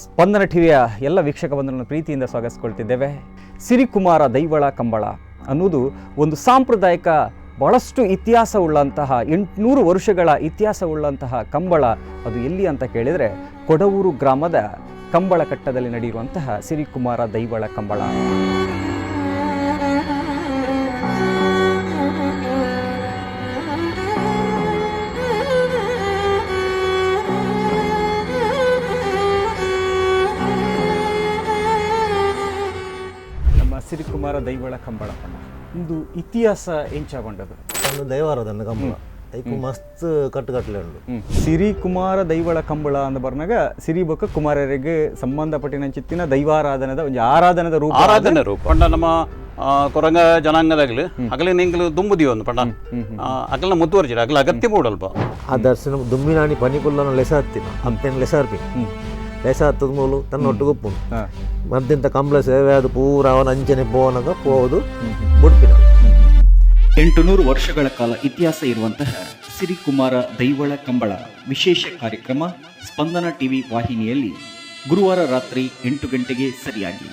ಸ್ಪಂದನ ಟಿವಿಯ ಎಲ್ಲ ವೀಕ್ಷಕ ಬಂಧುಗಳನ್ನು ಪ್ರೀತಿಯಿಂದ ಸ್ವಾಗತಿಸಿಕೊಳ್ತಿದ್ದೇವೆ. ಸಿರಿಕುಮಾರ ದೈವಳ ಕಂಬಳ ಅನ್ನೋದು ಒಂದು ಸಾಂಪ್ರದಾಯಿಕ, ಭಾಳಷ್ಟು ಇತಿಹಾಸವುಳ್ಳಂತಹ, 800 ವರ್ಷಗಳ ಇತಿಹಾಸವುಳ್ಳಂತಹ ಕಂಬಳ. ಅದು ಎಲ್ಲಿ ಅಂತ ಕೇಳಿದರೆ, ಕೊಡವೂರು ಗ್ರಾಮದ ಕಂಬಳ ಕಟ್ಟದಲ್ಲಿ ನಡೆಯುವಂತಹ ಸಿರಿಕುಮಾರ ದೈವಳ ಕಂಬಳ. ನಮ್ಮ ಸಿರಿಕುಮಾರ ದೈವಳ ಕಂಬಳ ಪಂಡ ಒಂದು ಇತಿಹಾಸ ಎಂಚ ಬಂಡದು? ಒಂದು ದೈವಾರಾಧನೆ ಕಂಬಳ, ಐಕು ಮಸ್ತ್ ಕಟ್ಟು ಕಟ್ಟಲೆ ಉಂಡು. ಸಿರಿಕುಮಾರ ದೈವಳ ಕಂಬಳ ಅಂದ ಬರ್ನಾಗ ಸಿರಿ ಬೊಕ್ಕ ಕುಮಾರರಿಗೆ ಸಂಬಂಧಪಟ್ಟಿನಂಚಿತ್ತಿನ ದೈವಾರಾಧನದ ಒಂಜಿ ಆರಾಧನದ ರೂಪ. ಆರಾಧನೆ ರೂಪ. ಪಂಡ ನಮ್ಮ ಕೊರಂಗ ಜನಾಂಗದಾಗಲಿ ಅಗಲಿ ನಿಂಗ್ಲು ದುಂಬುದಿವಿ ಒಂದು ಪಂಡ ಅಗಲ್ನ ಮುದ್ದುವರ್ಜಿರ ಅಗಲ ಅಗತ್ಯ ಮೂಡಲ್ಪ. ಆ ದರ್ಶನ ದುಮ್ಮಿನಾಣಿ ಪನಿಕುಲ್ಲನ ಲೆಸ ಹತ್ತಿನ ಅಪ್ಪೆನ ಲೆಸ ಅರ್ಪಿನ ಲೆಸ ಹತ್ತದ ಮೂಲು ತನ್ನ ಒಟ್ಟಿಗೆ ಉಪ್ಪುಂಡು. ಮತ್ತೆಂತ ಕಂಬಳ ಸೇವೆ ಅದು ಪೂರ ಅವನ ಅಂಚನೆ ಪೋವನಗ ಪೋವುದು ಬುಡ್ಪಿನ. 800 ವರ್ಷಗಳ ಕಾಲ ಇತಿಹಾಸ ಇರುವಂತಹ ಸಿರಿಕುಮಾರ ದೈವಳ ಕಂಬಳ ವಿಶೇಷ ಕಾರ್ಯಕ್ರಮ ಸ್ಪಂದನ ಟಿವಿ ವಾಹಿನಿಯಲ್ಲಿ ಗುರುವಾರ ರಾತ್ರಿ 8 ಗಂಟೆಗೆ ಸರಿಯಾಗಿ.